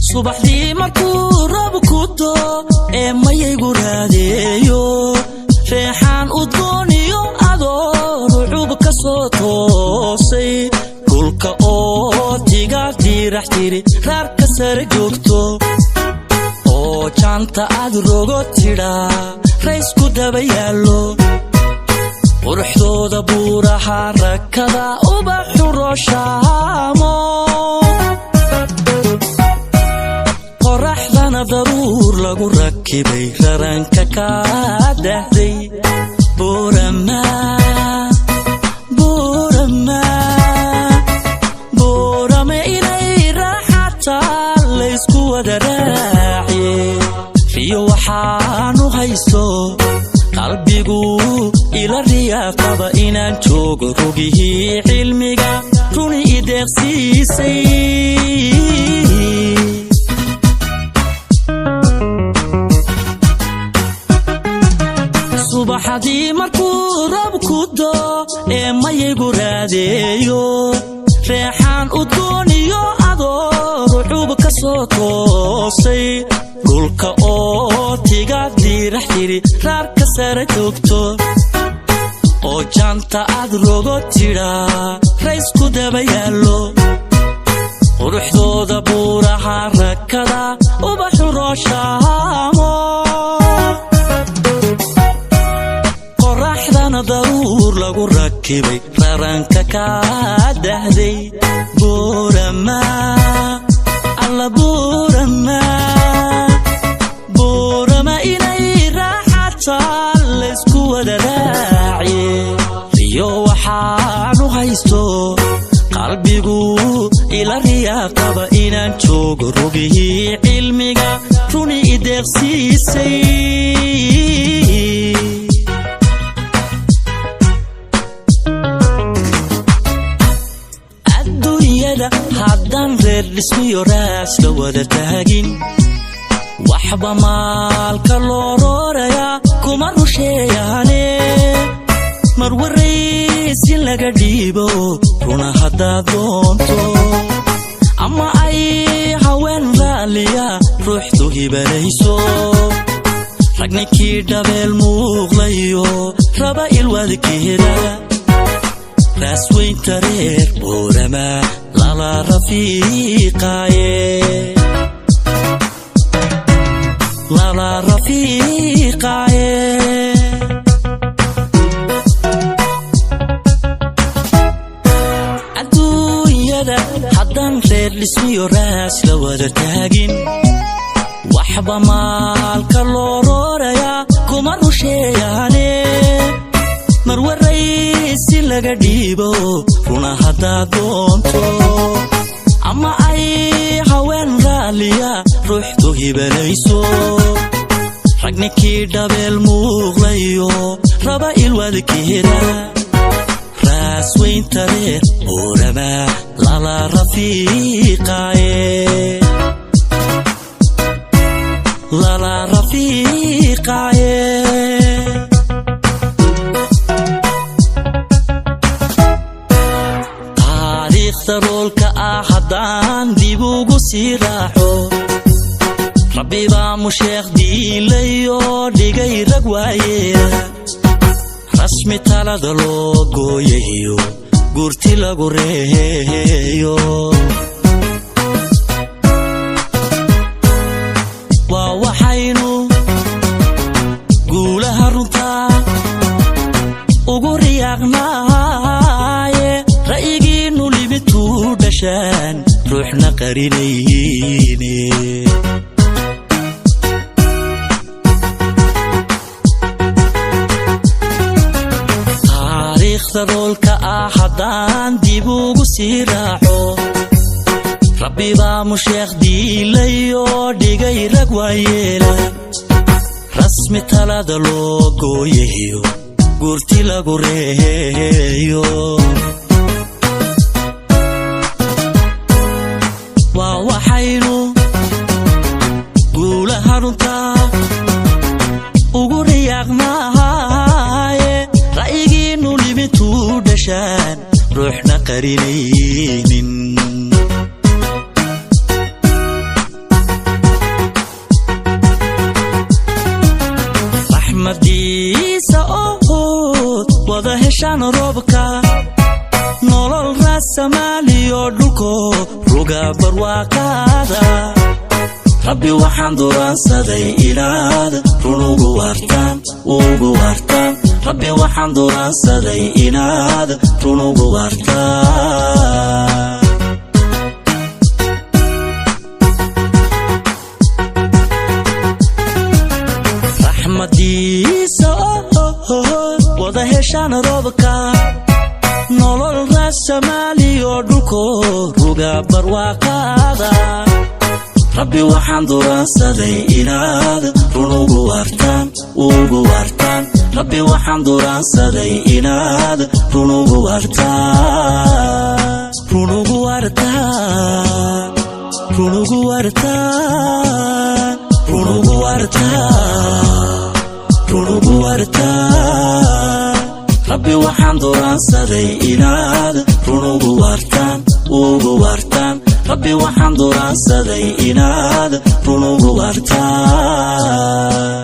Subaxdii markuu roob ku doo ee mayaygu raadeeyo, reexaan udgooniyo adoo rucub ka soo toosay, dhulka oo tigaad diirax tiri raarka sare joogto, oo jaanta aad rogo tidhaa raysku daba yaallo, quruxdooda buuraha rakada ubaxu rooshaamo, qoraxdana daruur lagu rakibay raranka kaa dahday. Boorama, Boorama, Boorama, inay raaxataa laysku wada raaciye. Riyo waxaanu haysto qalbigu ila riyaaqaba inaan joogo rogihii cilmiga runi ideeqsiisay. Subaxdii markuu roob ku doo ee mayaygu raadeeyo, reexaan udgooniyo adoo rucub ka soo toosay, dhulka oo tigaad diirax tiri raarka sare joogto, oo jaanta aad rogo tidhaa raysku daba yaallo, quruxdooda buuraha rakada ubaxu rooshaamo, qoraxdana daruur lagu rakibay raranka kaa dahday. Boorama, alla Boorama, Boorama, inay raaxataa laysku wada raaciye. Riyo waxaanu haysto qalbigu ila riyaaqaba inaan joogo rogihii cilmiga runi ideeqsiisay. Adduunyada haddaan reer dhismiyo raas la wada taagin, waxba maalka loo roorayaa kuma rusheeyaane. Marwaraysin laga dhiibo runa haddaad doonto, ama ay haween raalliya ruuxdu hibanayso, ragninkii dhabeel muuqlayo raba ilwadkeeda, raasweynta reer Boorama lala rafiiqaaye, lala rafiiqaaye. Adduunyada haddaan reer dhismiyo raas la wada taagin, waxba maalka loo roorayaa kuma rusheeyaane. Marwaraysi laga dhiibo runa haddaad doonto, ama ay haween raalliya ruuxdu hibanayso, ragninkii dhabeel muuqlayo raba ilwadkeeda, raasweynta reer Boorama lala rafiiqaaye, lala rafiiqaaye. Taariikhda roolka ah haddaan dib ugu sii raaxo, rabbi baa musheekh diilayoo dhigay rag waayeela, rasmi talada loo gooyayo guurti lagu reeyo. Waa waxaynu guulaha runtaa ugu riyaaqnaaye, ra'yigiinnu limituu dhashaan ruuxna qarinayne. Taariikhda roolka ah haddaan dib ugu sii raaxo, rabbi baa musheekh diilayoo dhigay rag waayeela, rasmi talada loo gooyayo Guurti lagu reeyo waa waxaynu guulaha runtaa ugu riyaaqnaaye. Ra'yigiinnu limintuu dhashaan ruuxna qarinaynin. Raxmadiisa ood wada heshaan roobka, nolol raasamaaliyo dhulko ruga barwaaqaada. Rabbi waxaan duraansaday inaad run ugu waartaan, ugu waartaan. Rabbi waxaan duraansaday inaad run ugu waartaan. Raxmadiisa wada heshaan roobka, nolol raasamaaliyo dhulko ruga barwaaqaada. Rabbi waxaan duraansaday inaad run ugu waartaan, ugu waartaan. Rabbi waxaan duraansaday inaad run ugu waartaan, run ugu waartaan, run ugu waartaan, run ugu waartaan, run ugu waartaan. Rabbi waxaan duraansaday inaad run ugu waartaan, ugu waartaan. Rabbi waxaan duraansaday inaad run ugu waartaan.